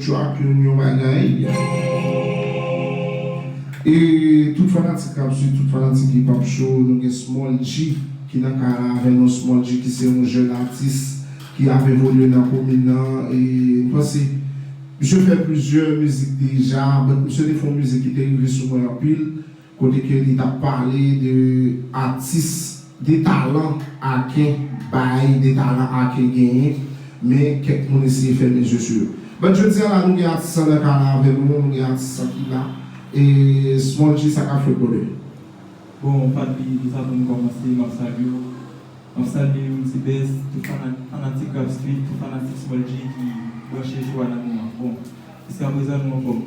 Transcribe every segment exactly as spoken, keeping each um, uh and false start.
Show ak yon, yon bagay. E tout fanatik k ap swiv, tout fanatik Hip Hop Show, nou gen Small G ki nan kay la avè nou. Small G ki se yon jèn atis ki ap evolye nan komin nan. E m panse misye fè plizyè mizik deja, but misye te fè yon mizik ki te rive sou mwen anpil. Kote ke li t ap pale de atis, de talan Aken bay, de talan Aken genyen, men kèk moun eseye fèmen je sou yo. But jodi a la, nou gen atis lan nan kay la avè nou, nou gen atis lan ki la. E Small G, sa k ap fèt, brother? Bon, Fadly, depi sa pou m kòmanse, m ap salye w. M ap salye Wilty Best, tout fana-, fanatik Rap Street, tout fanatik Small G ki branche show a nan moman. Bon, jiskaprezan nou anfòm.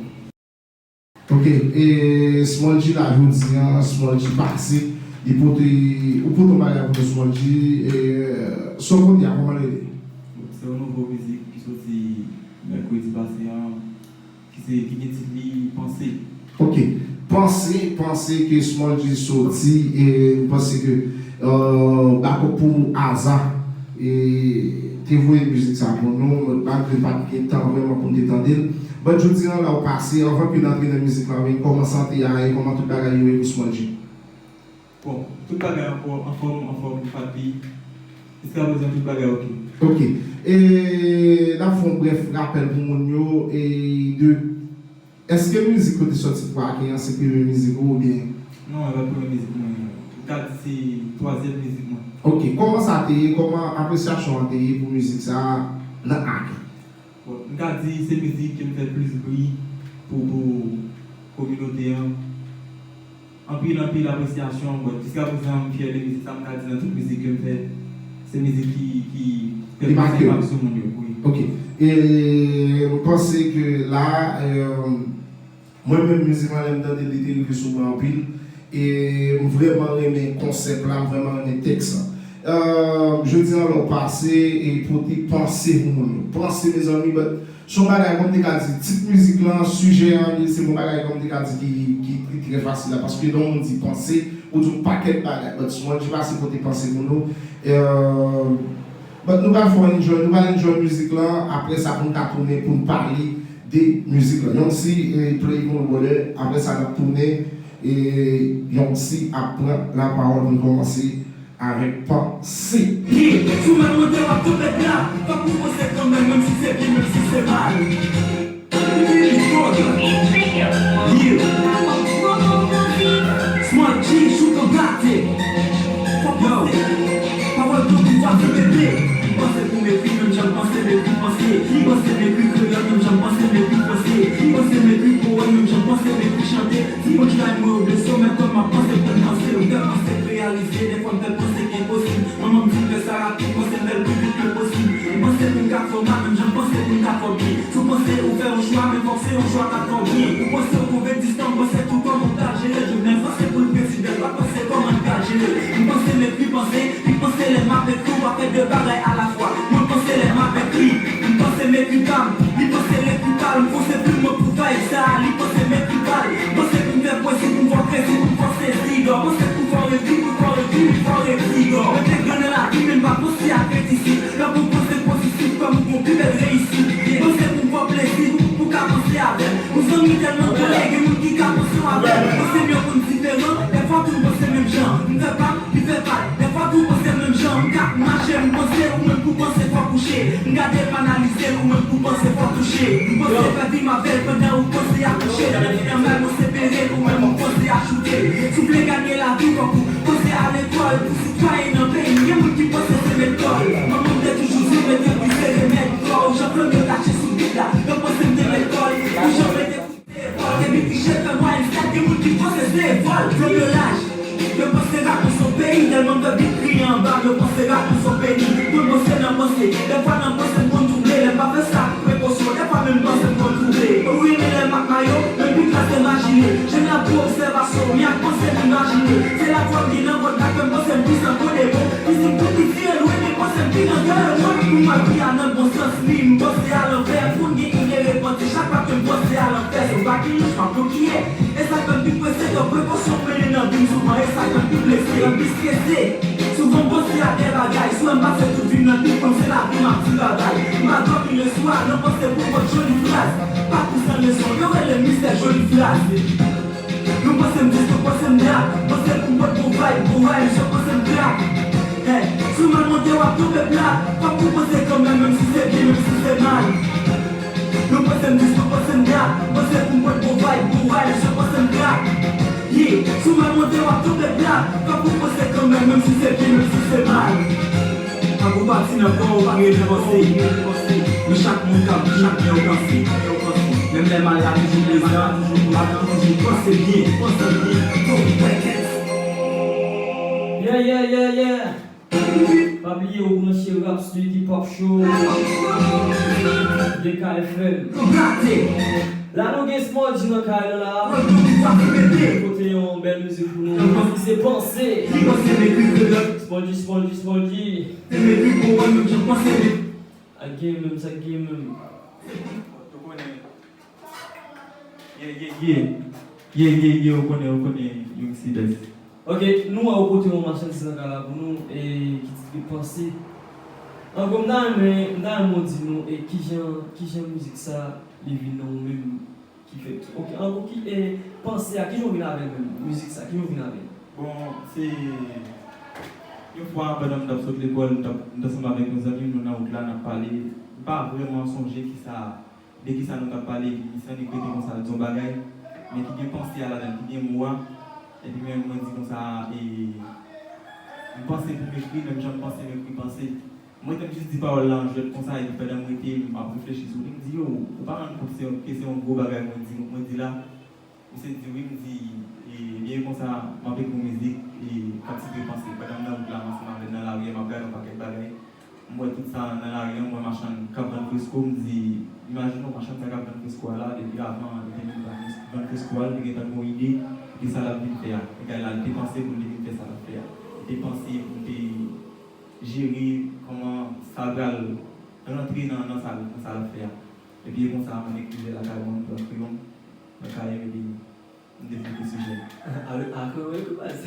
Ok, e Small G la jodi an, Small G pase, li pote, ou pote yon bagay pou nou Small G, e sa w pote a, kòman l rele? Se yon nouvo mizik ki soti mèkredi pase an, ki se, ki gen tit li Panse. Ok, Panse, Panse ke Small G soti, e m panse ke, euh, backup pou Aza, e te voye mizik sa pou nou, malgre pa t gen tan vrèman pou n te tande l. But jodi an la w pase, anvan ke n antre nan mizik lan, men kòman sante a ye, kòman tout bagay yo ye pou Small G? Bon, tout bagay ankò anfòm, anfòm, Fadly. Jiskaprezan tout bagay ok. Ok. E n ap fè yon brèf rapèl pou moun yo, e de, èske mizik ou te sòti pou Aken an se premye mizik ou oubyen? Non, e pa premye mizik mwen. M ka di se twazyèm mizik mwen. Ok. Kòman sa te ye? Kòman apresyasyon an te ye pou mizik sa a nan Aken? Bon, m ka di se mizik ke m fè plis bri pou, pou kominote an. Anpil, anpil apresyasyon. Bon, jiskaprezan, m fyè de mizik sa, m ka di nan tout mizik ke m fè, se mizik ki, ki fè plis enpak sou moun yo, wi. Ok. E m panse ke la, euh, mwen menm mizik lan lè m tande l, li te rive sou mwen anpil. E m vrèman renmen konsèp la, m vrèman renmen tèks lan. Euh, jodi an la w pase e pote Panse pou moun yo. Panse, mezanmi, but se yon bagay kòm te ka di, tit mizik lan, sijè an, li se yon bagay kòm te ka di ki, ki, ki trè fasil la, paske lè yon moun di Panse, ou di yon pakèt bagay, but Small G pase pote Panse pou nou. Euh, but nou pral fè w enjoy, nou pral enjoy mizik lan, apre sa pou n ka tounen pou n pale de mizik lan. Young C, e, play pou nou, brother, apre sa n ap tounen, e Young C ap pran lapawòl pou n kòmanse avèk Panse. Yeah, sou men mwen te w ap tonbe pla. Fòk ou panse kanmenm, menm si se byen, menm si se mal. Li fò, yeah. Small G, chouke gate. Yo, pawòl pou pouvwa ti bebe. Li panse pou mekri, menm jan panse mekri panse. Li panse mekri kreyòl, menm jan panse mekri franse. Li panse mekri powèm, menm jan panse mekri chante. Ti punchline mwen oblese, men kòm m ap panse pou m panse. M fè panse reyalize, dèfwa m fè panse ki enposib. Manman m di m fè sa rapid, panse m fè l pi vit ke posib. M panse pou m ka fè w mal, menm jan m panse pou m ka fè w byen. Si w panse ou fè yon chwa, men fòk se yon chwa k ap fè w byen. Ou panse w twouve distan, m panse tou kòman w pral jere l. Jovenel panse pou l prezidan, l pa panse kòman l pral jere l. M panse mekri panse, li panse lè m ap ekri, w ap fè de bagay alafwa. Mwen panse lè m ap ekri, m panse mekri pa m, li panse lekri pa l. M fonse plim mwen pou vibe sa, li panse mekri pa l. M panse pou m fè pwezi, pou m fè krezi, pou m fè sezi. Dò, panse pou fè w ekri, pou fè w ekri, pou fè w ekri. Dò, mwen te gran nan lavi, men m pa panse ak redisit. Lè pou panse pozitif, kòm ou gon pi bèl reyisit. Panse pou m fè w plezi, pou w ka panse avè m. Yon zanmi tèlman kole, gen moun ki ka panse w avè l. Panse m yon moun diferan, dèfwa tou m panse menm jan. M fè pa m, li fè pa l, dèfwa tou panse menm jan. M ka mache, m panse, ou menm pou panse fò kouche. M gade m analize l, ou menm pou panse fò touche. M panse fè vi m avè l pandan ou panse akouche. Nan men nan men ou sepere l, ou menm ou panse achoute. Si w vle ganye lavi fòk ou panse a lekòl. Pou sitwayen nan peyi m, gen moun ki panse se lekòl. Manman m te toujou di m mete bri se remèd kò w. Jan flanm yo tache sou bit la, yo panse m te lekòl. Pou jan mete Epi ki je fè mwen, m fèt, gen moun ki panse se vòl. Flonbyolaj. Yo panse rap nou se yon peyi, tèlman m fè bit kriye anba m, yo panse rap nou se yon peni. Mwen panse nan panse, dèfwa nan panse m konn twouble, lè m pa fè sa ak prekosyon, dèfwa menm panse m konn twouble. Ou renmen lè m ak mayo, men bit la se majine. Jèn la pou obsèvasyon, men ak panse m imajine. Se lafwa m gen nan vòt la fè m panse m pwisan kou demon. Fizik tou piti e lwen, men panse m pi gran ke lemonn. Pou m al pi a nan bon sans li, m panse a lanvè, pou m gen ide repanti. Chak fwa ke m panse a lanfè, se w pa ki lich, m ap kontinye. E sa k fè m pi prese, donk prekosyon m mennen nan vi m souvan, e sa k fè m pi blese, m pi strese. Souvan m panse a de bagay, si w wè m pase tout vi Nan tout tan se lavi m ap di bagay. M pa dòmi le swa, nan panse pou pot joli fraz. Pakou san leson, yo rele m mistè joli fraz. Nou panse m dis, nou panse m drak. Panse pou m pot bon vibe, bon rhyme, yo panse m krak. Hey, si w mal monte, w ap tonbe plat. Fòk ou panse kanmenm, menm si se byen, menm si se mal. Nou panse m dis, nou panse m dyak. Panse pou m pot bon vibe, bon rhyme, yo panse m krak. Yeah, si w mal monte, w ap tonbe plat. Fòk ou panse kanmenm, menm si se byen, menm si se mal. Tankou pati nan kò w, pa gen lè panse. Men chak moun k ap viv gen yon panse. Menm lè mal la toujou prezan, m ap toujou panse byen, panse byen. Yeah, yeah, yeah, yeah. Pa bliye ou branche Rap Street Hip Hop Show, D K F M. La nou gen Small G nan kay la. Pote yon bèl mizik pou nou. Mizik se Panse. Small G, Small G, Small G. Ak gen menm, sa gen menm. Ye, ye, ye. Ye, ye, ye, ou konnen, ou konnen Young C best. Ok, nou wè ou pote yon machandiz nan kay la pou nou, e, ki titre Panse. An gwo, m ta renmen, m ta renmen w di nou, e, kijan, kijan mizik sa, li vin nan ou menm, ki fè, ok, an gwo, ki, e, Panse a, kijan w vin avè l menm, mizik sa, kijan w vin avè l? Bon, se yon fwa, pandan m t ap sot lekòl, m t ap, m t ansanm avèk yon zanmi m, nou nan wout la, n ap pale. M pa vrèman sonje kisa de kisa nou t ap pale, epi misye annik rete konsa, l di yon bagay, men ki gen panse a ladan l, ki gen mo a, epi mwen, mwen di konsa, e, m panse pou m ekri, menm jan m panse m ekri panse. Mwen te m jis di pawòl la an jwèt konsa, epi pandan m rete, m ap reflechi sou li, m di, yo, ou pa rann kont se, ke se yon gwo bagay mwen di, mwen di la. Misye di wi, m di, e, byen konsa, m ap ekri yon mizik, e, k ap titre Panse. Pandan m nan wout la, m ansanm avè l nan lari a, m ap gade yon pakèt bagay. M wè tout sa nan lari a, m wè machann k ap vann fresko, m di, imajine w machann sa k ap vann fresko a la, depi avan li te vin vann, vann fresko a, li te gentan gen yon ide de sa l ap vin fè a. Egay la, li te panse pou l te vin fè sa l ap fè a. Li te panse pou l te jere kòman sa pral rantre nan, nan sa, nan sa l ap fè a. Epi e konsa, m annik rive lakay mwen, m pran kreyon, mwen kay m epi m devlope sijè. A, a, a, kòman w ekri baz?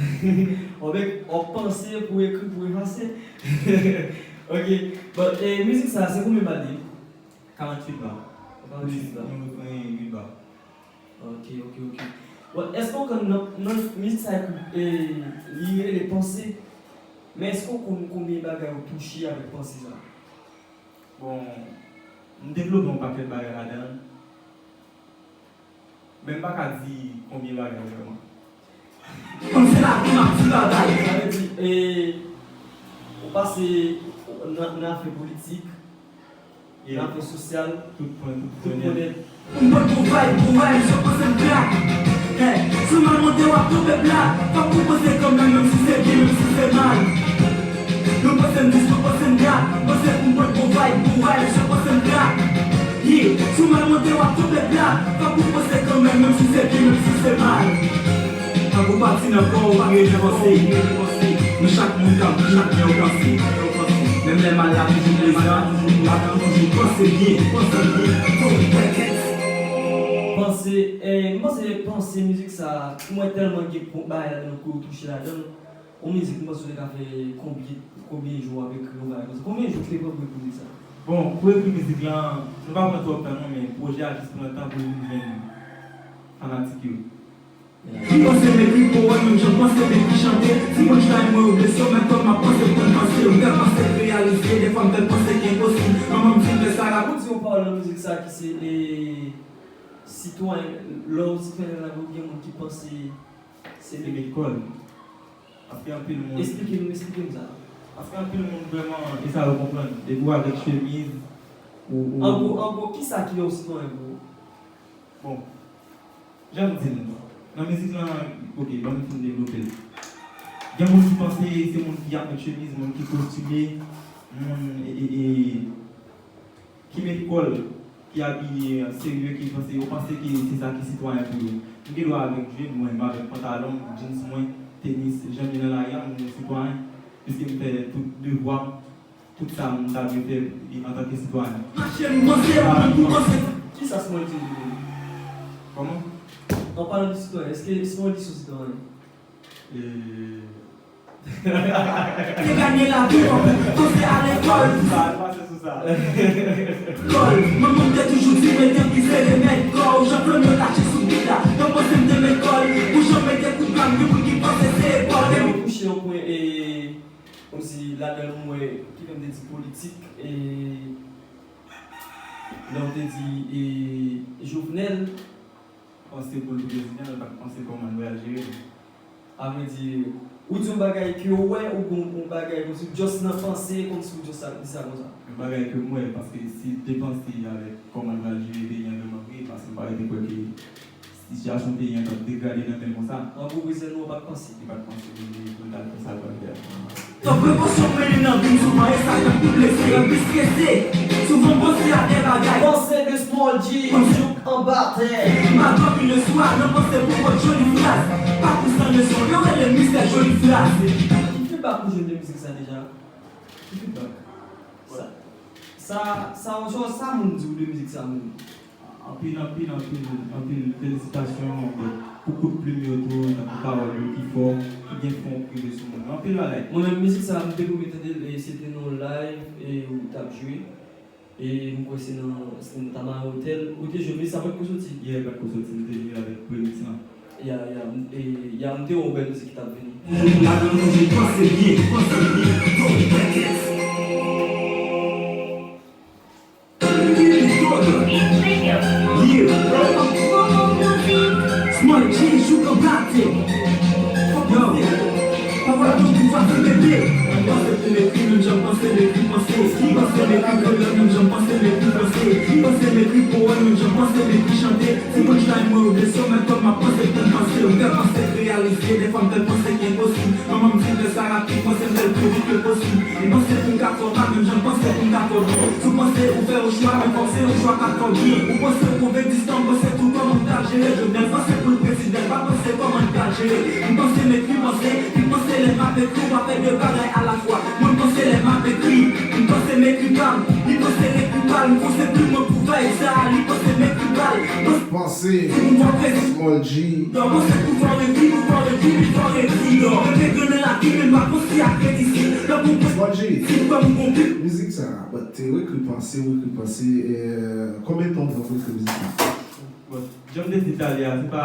Ou menm, w ap panse pou ekri, pou efase. Ok. Bon, e, mizik sa, se konbyen ba li? Karanntuit ba. Karanntuit ba. Yon refren uit ba. Ok, ok, ok. Bon, èske w konn nan, nan mizik sa ekri, e, li rele Panse, men èske w konn konbyen bagay ou touche avèk panse sa? Bon, m devlope yon pakèt bagay ladan l. Men m pa ka di konbyen bagay vrèman. Panse lavi m ap di bagay. Sa vle di, e, ou pase nan, nan afè politik, nan afè sosyal, tout pwen, tout pwen nèt. Pou m pot bon vibe, bon rhyme, yo panse m krak. Hey, si w mal monte, w ap tonbe plat. Fòk ou panse kanmenm, menm si se byen, menm si se mal. Nou panse m dis, nou panse m dyak. Panse pou m pot bon vibe, bon rhyme, yo panse m krak. Yeah, si w mal monte, w ap tonbe plat. Fòk ou panse kanmenm, menm si se byen, menm si se mal. Tankou pati nan kò w, pa gen lè panse. Men chak moun k ap viv gen yon panse. Menm lè mal la toujou prezan, m ap toujou panse byen, panse byen. Panse, eh, m panse panse mizik sa, m wè tèlman gen pwòp bagay ladan l ke w touche ladan l. Yon mizik, m panse w te ka fè konbyen, konbyen jou w ap ekri yon bagay konsa? Konbyen jou w te pran pou ekri mizik sa? Bon, pou ekri mizik lan, nou pa pran twòp tan non, men pwojè a jis pran tan pou l vin jwenn fanatik yo. Ki panse m ekri powèm, menm jan panse m ekri chante. Si punchline mwen yo blese w, men kòm m ap panse pou m panse, m fè panse reyalize, dèfwa m fè panse ki enposib. Manman m di m fè sa rapid. Ou di yon pawòl nan mizik sa ki se, e, sitwayen, lè w sitwayen la, gen moun ki panse se met kòl. Paske anpil moun. Esplike m, esplike m sa. Paske anpil moun vrèman, e sa yo konprann. Depi w avèk chemiz, ou, ou. An gwo, an gwo, kisa ki yon sitwayen pou ou? Bon, jan m di l, nan mizik lan, ok, ban m fin devlope l. Gen moun ki panse se moun ki ap met chemiz, moun ki kostime, moun, e, e, e, ki met kòl, ki abiye serye, ki panse, yo panse ke se sa ki sitwayen pou yo. M gen dwa avèk jin mwen, m avèk pantalon m, jeans mwen, tenis, jan m ye nan lari a, m yon sitwayen, piske m fè tout devwa m, tout sa m ta dwe fè antanke sitwayen. Mache m panse, mwen pou panse. Kisa Small G di menm? Kòman? An palan de sitwayen, èske Small G se yon sitwayen? E, Te ganye lavi w, panse a lekòl. Sa, pase sou sa. Kòl, manman m te toujou di, mete m ki se remèd kò w. Jan flanm yo tache sou bit la, yo panse m te met kòl. Pou jan mete kout bal, gen moun ki panse se epòl. Mwen kouche yon pwen, e, kòmsi ladan l, mwen, ki fè m te di politik, e, lè w te di, e, Jovenel, panse pou l prezidan, l pa t panse kòman l pral jere l. Avrèdi, ou di yon bagay ke w wè, ou gen yon bagay kòmsi w just nan panse, kòmsi w just ap di sa konsa. Yon bagay ke m wè, paske si l te panse avèk kòman l pral jere peyi an vrèman vre, paske m pa rete kwè ke sitiyasyon peyi an t ap degrade nan men l konsa. An gwo, prezidan nou an pa t panse. Li pa t panse pou l, pou l t al fè sa l pral fè a. Pran prekosyon, mennen nan vi m souvan, e sa k ap pi blese, pi strese. Souvan m panse a de bagay. Panse de Small G, jouk anba tè. M pa dòmi le swa, nan panse pou pot joli fraz. Pa pou san leson, yo rele m Mistè Joli Fraz. Ki feedback ou jwenn de mizik sa deja? Ki feedback? Sa, sa, sa, sa, sa moun di w de mizik sa menm? Anpil, anpil, anpil, anpil felisitasyon, but, pou kout plim yo tou, tankou pawòl yo ki fò, ki gen fon, ki rive sou moun yo. Anpil bagay. Mwen menm, mizik sa, m te premye tande l, e se te nan yon live, e ou t ap jwe. E m kwè se nan, se nan Tamara Hotel, ou te jwe mizik sa, pa t ko soti? Yeah, pa t ko soti, m te jwe avèk remix lan. Ya, ya, m, e, ya, m te wè yon bèl mizik ki t ap vini. Toujou ladan toujou panse byen, panse byen, don't break it. Yeah. Small G, jouk anba tè. Yo. Pawòl pou pouvwa ti bebe. Panse pou mekri, menm jan panse mekri, panse. Panse mekri kreyòl, menm jan panse mekri franse. Panse mekri powèm, menm jan panse mekri chante. Si punchline mwen yo blese w, men kòm m ap panse pou m panse, m fè panse reyalize, defwa m fè panse ki enposib. Manman m di m fè sa rapid, panse m fè l pi vit ke posib. M panse pou m ka fè w mal, menm jan m panse pou m ka fè w byen. Si w panse ou fè yon chwa, men fòk se yon chwa k ap fè w byen. Ou panse ou twonpe distan, m panse tou kòman m t ap jere. Jovenel panse pou l prezidan, l pa panse kòman l t ap jere. M panse m ekri panse, li panse lè m ap ekri, w ap fè de bagay alafwa. Mwen m panse lè m ap ekri, m panse m ekri pa m, li panse l ekri pa l, m panse plim mwen pou vibe sa, li panse m ekri pa l. Panse, Small G. Yo, panse pou fò redi, pou fò redi, pou fò redi, yo. Mete grenn nan lavi, men m pa panse a kredi si. Lè pou Small G. Si m kwè m gon pip. Mizik sa, but te w ekri panse, w ekri panse, eh, konbyen tan w pran pou ekri mizik sa? Bon, jan m te di talè a, se pa,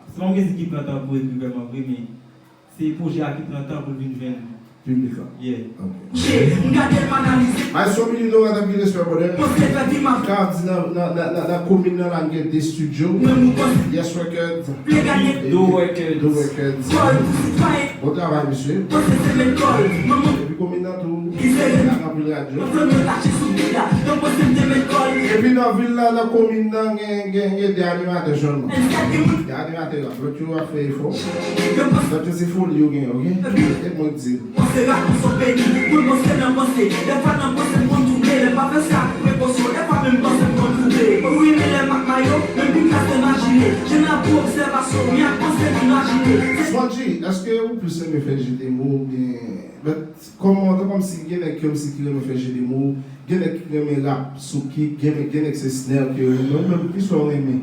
se pa yon mizik ki pran tan pou ekri vrèman vre, men se pwojè a ki pran tan pou l vin jwenn piblik la. Yeah. Ok. Maestro Milino, antanke respè, brother. Ka di nan, nan, nan, nan, nan komin nan la, n gen de studio. Yes Records. Do Records. Do Records. Bon travay, mesye. Epi komin nan tou, la gen anpil radyo. Epi nan vil la, nan komin nan, gen, gen, gen de animatè sèlman. De animatè rap. Lòt yo ap fè efò. Lòt yo se foli yo genyen, ok? E mwen k di l. Panse rap, panse beni, pou l panse nan panse. Dèfwa nan panse m konn twouble, lè m pa fè sa ak prekosyon. Dèfwa menm panse m konn twouble. Ou renmen lè m ak mayo, menm pou m ka se majine. Jan n ap pou obsèvasyon, men ak panse m imajine. Small G, èske ou plis renmen fè jeu de mots oubyen, but, kòman, kòmsi gen nèg kòmsi ki renmen fè jeu de mots, gen nèg ki renmen rap sou kick, gen nèg, gen nèg se snare ke yo renmen, ou menm ki sa w renmen?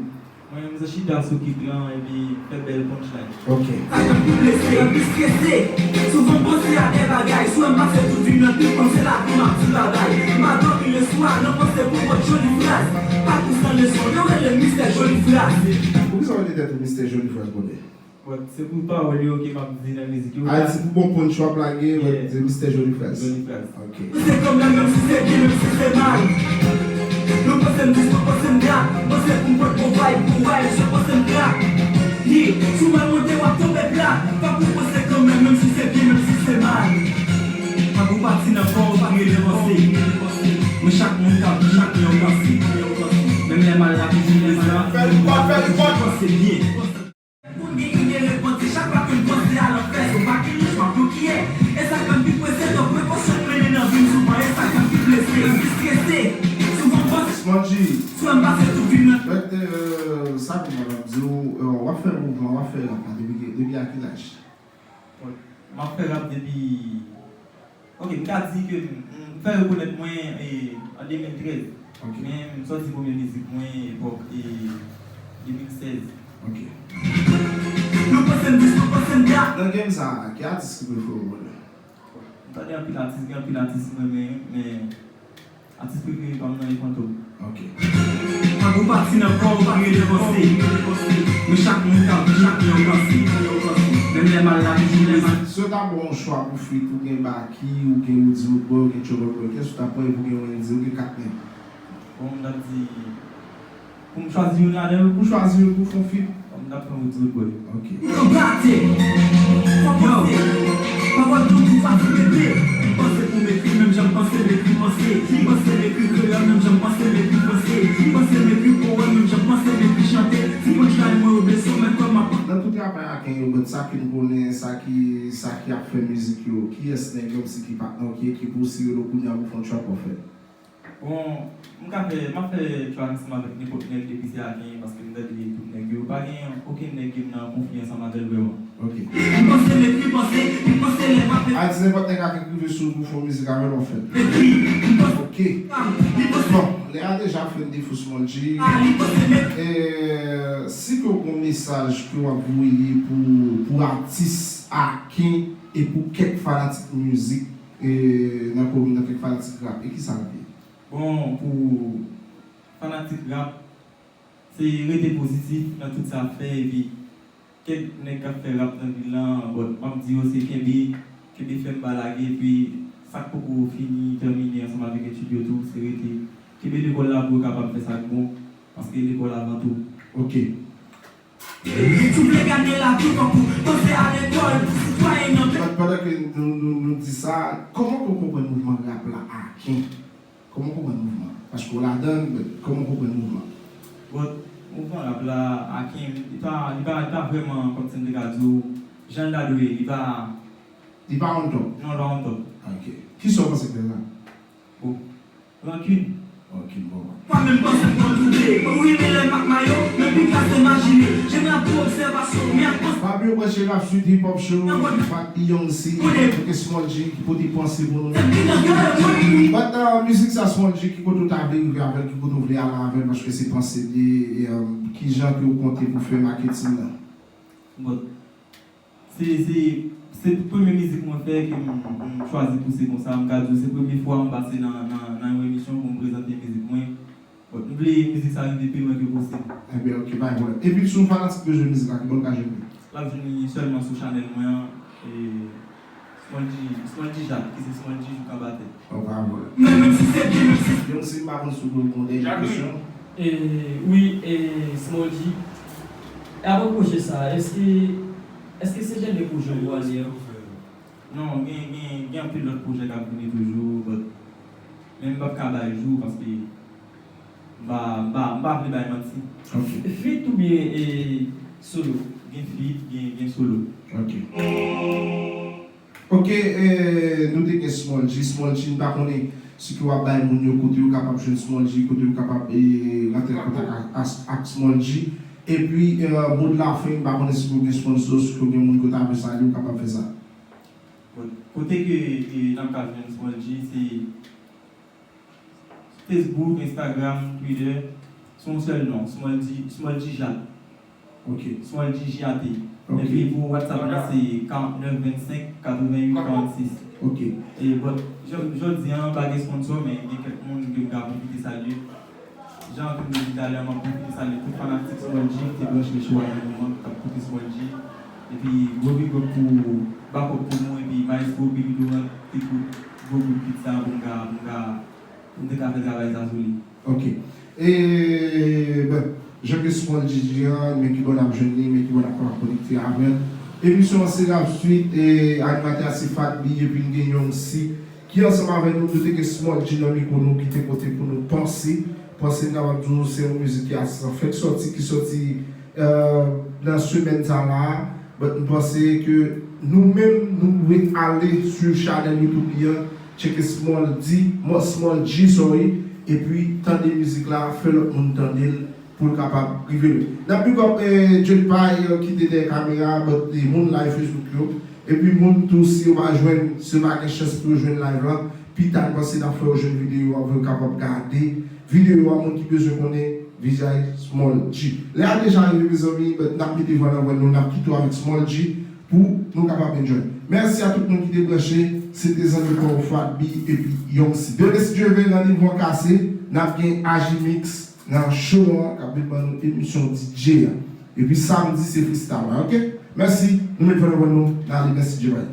Mwen menm, m chita sou kick lan epi fè bèl punchline. Ok. Sa k ap pi blese, pi strese. Souvan m panse a de bagay, sou m pase tout vi m nan tout panse lavi m ap di babay. M pa dòmi le swa, nan panse pou pot joli fraz. Pa kou san leson, yo rele m Mistè Joli Fraz. Poukisa w rele tèt ou Mistè Joli Fraz, brother? But se pou pawòl yo ke m ap di nan mizik yo. A, se pou bon punch w ap lage, but se Mistè Joli Fraz. Joli Fraz. Ok. Se kanmenm, menm si se byen, menm si se mal. Nou panse m dis, nou panse m gra. Panse pou m pot bon vibe, pou vibe, se panse m gra. Yeah, si w mal monte, w ap tonbe pla. Fòk ou panse kanmenm, menm si se byen, menm si se mal. Fòk ou pati nan kò w, pa rele panse. Men chak moun ka viv, chak moun yon panse. Menm lè mal la toujou prezan. Fè l fò, fè l fò. Panse byen. Pou m gen ide repanti, chak fwa ke m panse a lanfè, se w pa ki louch, m ap blokiye. E sa k fè m pi prese, donk prekosyon m mennen nan vi m souvan, e sa k fè m pi blese, m pi strese. Souvan m panse, Small G. Souvan m pase tout vi m nan. But, euh, sa pou mwen di w, euh, w ap fè mouvman, w ap fè rap la depi, depi a ki laj? Bon, m ap fè rap depi Ok, m ka di ke m, m fè rekonèt mwen, e, an de mil trèz. Ok. Men m sòti premye mizik mwen epòk, e, de mil sèz. Ok. Nou panse m dis, nou panse m gra. Nan game sa, ki atis ki prefere w, brother? Tande anpil atis, gen anpil atis m renmen, men atis prefere pa m nan e Fantom. Ok. Tankou pati nan kò w ki rele panse. Men chak moun ka viv nan yon panse. Menm lè mal la toujou prezan. Si yo ta ba w yon chwa pou feat, ou gen Baky, ou gen Roodz Roodboy, ou gen Trouble Boy, kiyès ou ta pran? Epi ou gen Wendy, ou gen kat nèg. Bon, m t ap di, pou m chwazi youn ladan yo? Pou chwazi youn pou fè yon feat. Bon, m t ap pran Roodz Roodboy. Ok. Yo, pa wè dlo pou pati bebe. M panse pou m ekri menm jan m panse m ekri panse. M panse m ekri kreyòl menm jan m panse m ekri franse. M panse m ekri powèm menm jan m panse m ekri chante. Si punchline mwen yo blese w, men kwè m ap. Nan tout rapè Aken yo, but sa ke n konnen, sa ki, sa ki ap fè mizik yo, kiyès nan yo menm si ki patnè w, ki ekip ou, si yo rele w kounye a pou fè yon track w ap fè? Bon, m ka fè, m ap fè track ansanm avèk nenpòt nèg depi se Aken, paske m tande tout nèg yo. Pa gen okenn nèg ke m nan konfli ansanm avè l vrèman. Ok. Li panse, men li panse, li panse lè m ap. A di nenpòt nèg ak rive sou ou pou fè yon mizik avè l w ap fè. Ekri, li panse. Ok. Li panse. Bon, lè a deja ap fè n defo Small G. A, li panse, men. E, si ke w gen yon mesaj ke w ap voye pou, pou atis Aken e pou kèk fanatik mizik, e, nan komin nan, kèk fanatik rap, e kisa l ye? Bon, pou fanatik rap, se rete pozitif nan tout sa w ap fè, epi kèk nèg k ap fè rap nan vil lan, but m ap di yo se kenbe, kenbe fèm pa lage, epi sa k poko fini, tèmine ansanm avèk etid yo tou, se rete kenbe lekòl la pou yo kapab fè sa k bon, paske lekòl avan tou. Ok. Li tou vle gade lavi tankou panse a lekòl pou sitwayen nan. Pandan ke nou, nou, nou di sa, kòman ke w konprann mouvman rap la Aken? Kòman w konprann mouvman? Paske w ladan l, but kòman w konprann mouvman? Bon, mouvman rap la Aken, li pa, li pa, li pa vrèman kòmsi m te ka di w, jan l ta dwe ye, li pa. Li pa on top? Non, li pa on top. Ok. Kisa w panse k fè sa? Bon. Rankin. Ok, bon. Mwen menm panse m konn twouble. Mwen wi, men lè m ak mayo, men pi ka se majine. Jan m ap fè obsèvasyon, men ak panse. Pa bliye branche Rap Street Hip Hop Show, Fat Young C, kote Small G ki pote panse pou nou. But, uh, mizik sa Small G, ki kote w ta vle rive avè l, ki kote w vle ale avè l, paske se panse li ye, e, um, kijan ke w konte pou fè maketing nan? Bon. Se, se, se premye mizik mwen fè ke m, m chwazi pouse konsa. M ka di w se premye fwa m pase nan, nan, nan yon emisyon pou m prezante mizik mwen. Bon, m vle mizik sa rive pi lwen ke posib. Ebyen, ok, pa gen pwoblèm. Epi, si yon fanatik bezwen mizik la, ki bò l ka jwenn li? L ap jwenn li sèlman sou chanèl mwen an, e, Small G, Small G Jacques, ki se Small G Jouk Anbatè. Bon, pa gen pwoblèm. Men menm si se byen, menm si. Young C, m pa konn si w gen dènye kesyon. E, wi, e, Small G. E apre pwojè sa, èske, èske se dènye pwojè w pral ye? Non, gen, gen, gen anpil lòt pwojè k ap vini toujou, but, men m p ap ka bay jou paske m pa, m pa, m pa vle bay manti. Ok. Feat oubyen, e, solo? Gen feat, gen, gen solo. Ok. Ok, e, nou te gen Small G. Small G, m pa konnen si ke w ap bay moun yo kote yo kapab jwenn Small G, kote yo kapab, e, rantre an kontak ak, ak, ak Small G. Epi, e, mo de la fen, m pa konnen si ke w gen sponsor, si ke w gen moun ke w ta vle salye, w kapab fè sa. Bon, kote ke, e, n ap ka jwenn Small G, se Facebook, Instagram, Twitter, se yon sèl non, Small G, Small G Jat. Ok. Small G J A T. Ok. Epi pou WhatsApp la, se karant nèf vennsenk katrevenn uit karannsis. Ok. E, bon, jò-, jodi a, pa gen sponsor, men gen kèk moun ke m ka pwofite salye. Jan ke m te di talè, m ap pwofite salye tout fanatik Small G ki te branche sou a nan moman, k ap koute Small G. Epi, gwo big up pou Backup Promo, epi Maestro Billy Laurent, te kout gwo bout beat sa pou m ka, pou m ka, pou m te ka fè travay sa sou li. Ok. E, bon, jan ke Small G di an, men ki bò n ap jwenn li, men ki bò n ap kapab konekte avè l. Emisyon an se Rap Street, e animatè a se Fat B, epi n gen Young C. Ki ansanm avè nou, nou te gen Small G nan mikwo nou, ki te pote pou nou panse. Panse m kapab di w, se yon mizik ki atis fèk sòti, ki sòti, e, nan semèn sa la. But m panse ke nou menm, nou dwe ale sou chanèl YouTube li an, tcheke Small D, Small G, sorry, epi tande mizik la, fè lòt moun tande l, pou l kapab rive lwen. N ap big up, eh, Johnny Pay, eh, ki te dèyè kamera, but, eh, moun live Facebook yo. Epi moun tou, si yo pa jwenn, si yo pa gen chans pou yo jwenn live la, pita n panse n ap fè yo jwenn videyo a pou yo kapab gade videyo a, moun ki bezwen konnen vizaj Small G. Lè a deja rive, mezanmi, but n ap mete vwa nan vwa nou, n ap kite w avèk Small G pou nou kapab enjoy. Mèsi a tout moun ki te branche. Se te zanmi pa w Fadby epi Young C. Demen si Dye vle nan nivo an kase, n ap gen Ajimix nan show an k ap vin ban nou emisyon D J a. Epi samdi se freestyle la, oke? Mèsi, nou met fè nan ban nou, n ale, mèsi Dye bay.